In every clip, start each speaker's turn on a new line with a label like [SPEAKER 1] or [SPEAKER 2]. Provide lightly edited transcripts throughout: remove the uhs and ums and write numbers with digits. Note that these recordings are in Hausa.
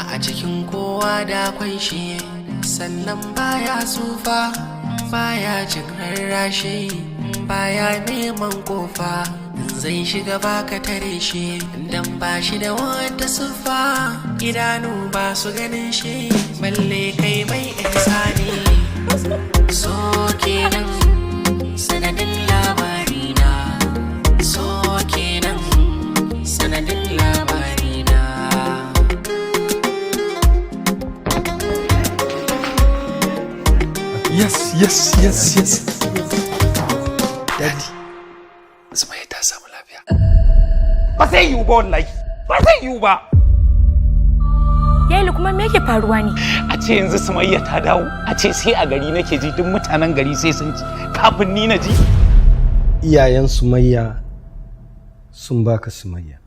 [SPEAKER 1] A cikin kowa da akwai shi, sannan baya tsufa, baya jin rarrashi, baya neman kofa. Zai shiga baka tare shi, dan ba shi da wata siffa. Idanu ba su ganin shi, balle kai mai ihsani. So kenan sanadin labarina, so kenan sanadin labarina.
[SPEAKER 2] Yes. Daddy, Sumayya ta samu lafiya.
[SPEAKER 3] Ba zai yiwu ba wallahi. Ba zai yiwu ba.
[SPEAKER 4] Yailu, kuma me yake faruwa ne?
[SPEAKER 3] A ce yanzu Sumayya ta dawo, a ce sai a gari nake ji, duk mutanen gari sai sun ji kafin ni na ji.
[SPEAKER 5] Iyayen Sumayya sun baka Sumayya.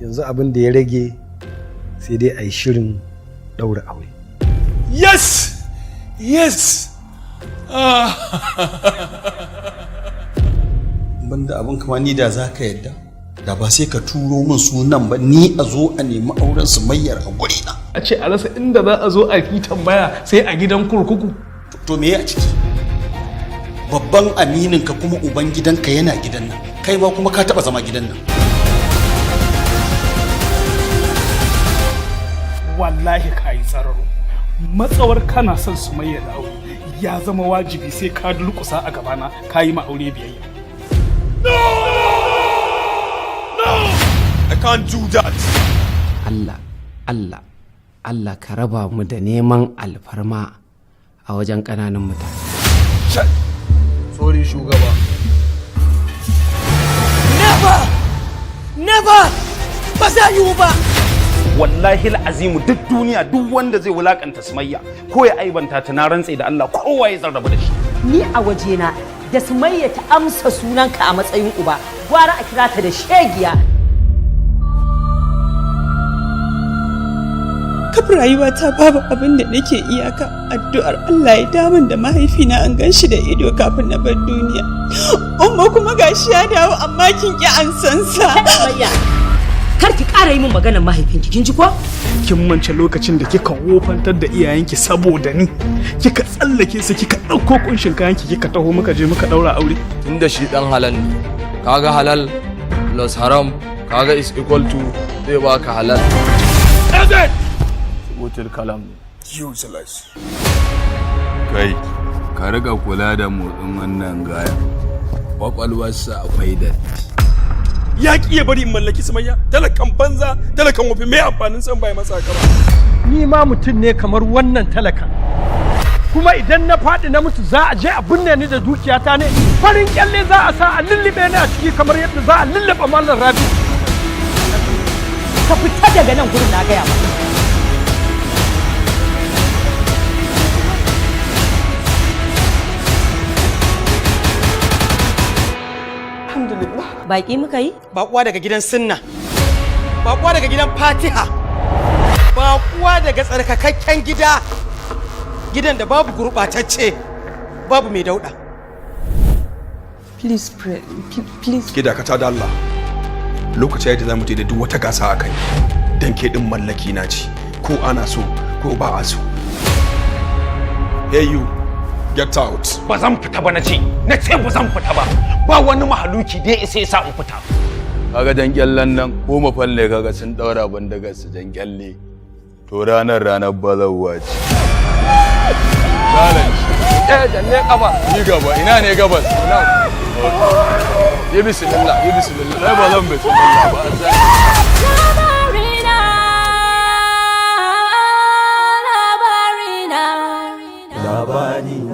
[SPEAKER 5] Yanzu abin da ya rage sai dai a yi shirin ɗaura aure.
[SPEAKER 2] Yes! Yes! Ah.
[SPEAKER 6] Banda abin kama ni da za ka yadda da ba sai ka turo min sunan ba, ni a zo a nemi auren Sumayyar a gurina.
[SPEAKER 7] A ce a rasa inda za a zo a yi tambaya sai a gidan kurkuku.
[SPEAKER 6] To me a ciki? Babban aminin ka kuma uban gidanka yana gidan nan, kai ma kuma ka taba zama gidan nan.
[SPEAKER 7] Wallahi ka yi tsararo. Matsawar kana son Sumayya da aure, ya zama wajibi sai ka durƙusa a gabana ka yi ma aure biyayya.
[SPEAKER 2] No! I can't do that.
[SPEAKER 8] Allah, Allah, Allah ka raba mu da neman alfarma a wajen ƙananan mutane.
[SPEAKER 9] Sorry, shugaba.
[SPEAKER 10] Never! Never! Ba za yiwu ba!
[SPEAKER 3] Wallahi azimu, duk duniya duk wanda zai wulakanta Sumayya ko ya aibanta ta, na rantse da Allah kowa ya zarrabu da shi.
[SPEAKER 10] Ni a wajena da Sumayya ta amsa sunanka a matsayin uba, gwara a kira ta da shegiya.
[SPEAKER 11] Kaf rayuwata babu abin da nake iyaka addu'ar Allah ya damun da mahaifina an gan shi da ido kafin na bar duniya. Umma, kuma gashi ya dawo amma kin ki an san sa.
[SPEAKER 10] Kar ki ƙara yi min maganar mahaifinki, kin ji ko?
[SPEAKER 7] Kin mance lokacin da kika wofantar da iyayenki saboda ni, kika tsallake su, kika ɗauko kunshin kayanki, kika taho muka je muka ɗaura aure?
[SPEAKER 9] Tunda shi dan halal ne, kaga halal plus haram kaga is equal to zai baka halal. Wutul kalam ne.
[SPEAKER 2] Useless.
[SPEAKER 12] Kai, ka riga kula da motsin wannan gaya. Kwakwalwarsa akwai datti.
[SPEAKER 2] Ya ki ya bari in mallaki Sumayya, talakan banza, talakan wofi, me amfanin san bai masa haka ba?
[SPEAKER 5] Ni ma mutum ne kamar wannan talakan. Kuma idan na faɗi na mutu, za a je a binne ni da dukiyata ne? Farin kyalle za a sa a lullube ni a ciki kamar yadda za a lullube Mallam Rabi.
[SPEAKER 10] Ka fita daga nan gurin, na gaya maka.
[SPEAKER 13] Alhamdulillah.
[SPEAKER 10] Baki muka yi?
[SPEAKER 13] Bakuwa daga gidan Sunna. Bakuwa daga gidan Fatiha. Bakuwa daga tsarkakakken gida. Gidan da babu gurɓatacce, babu mai dauɗa.
[SPEAKER 11] Please pray, please.
[SPEAKER 2] Ke dakata da Allah. Lokaci yayi da zamu je da duk wata gasa a kai. Dan ke din mallaki na ce, ko ana so ko ba a so. Hey you, get out.
[SPEAKER 3] Ba zan fita ba, na ce, na ce ba zan fita ba. Ba wani mahaluki da ya isa ya sa in fita.
[SPEAKER 12] Kaga jan kyallen nan ko mafalle, kaga sun daura bandagar su jan kyalle. To ranar ranar bazawa ce. Challenge.
[SPEAKER 9] Eh, janne kafa.
[SPEAKER 12] Yi gaba, ina ne gabas? Ina. Yi bismillah, yi bismillah. Ai ba zan bismillah ba.
[SPEAKER 4] Labarina, labarina.
[SPEAKER 6] Labarina.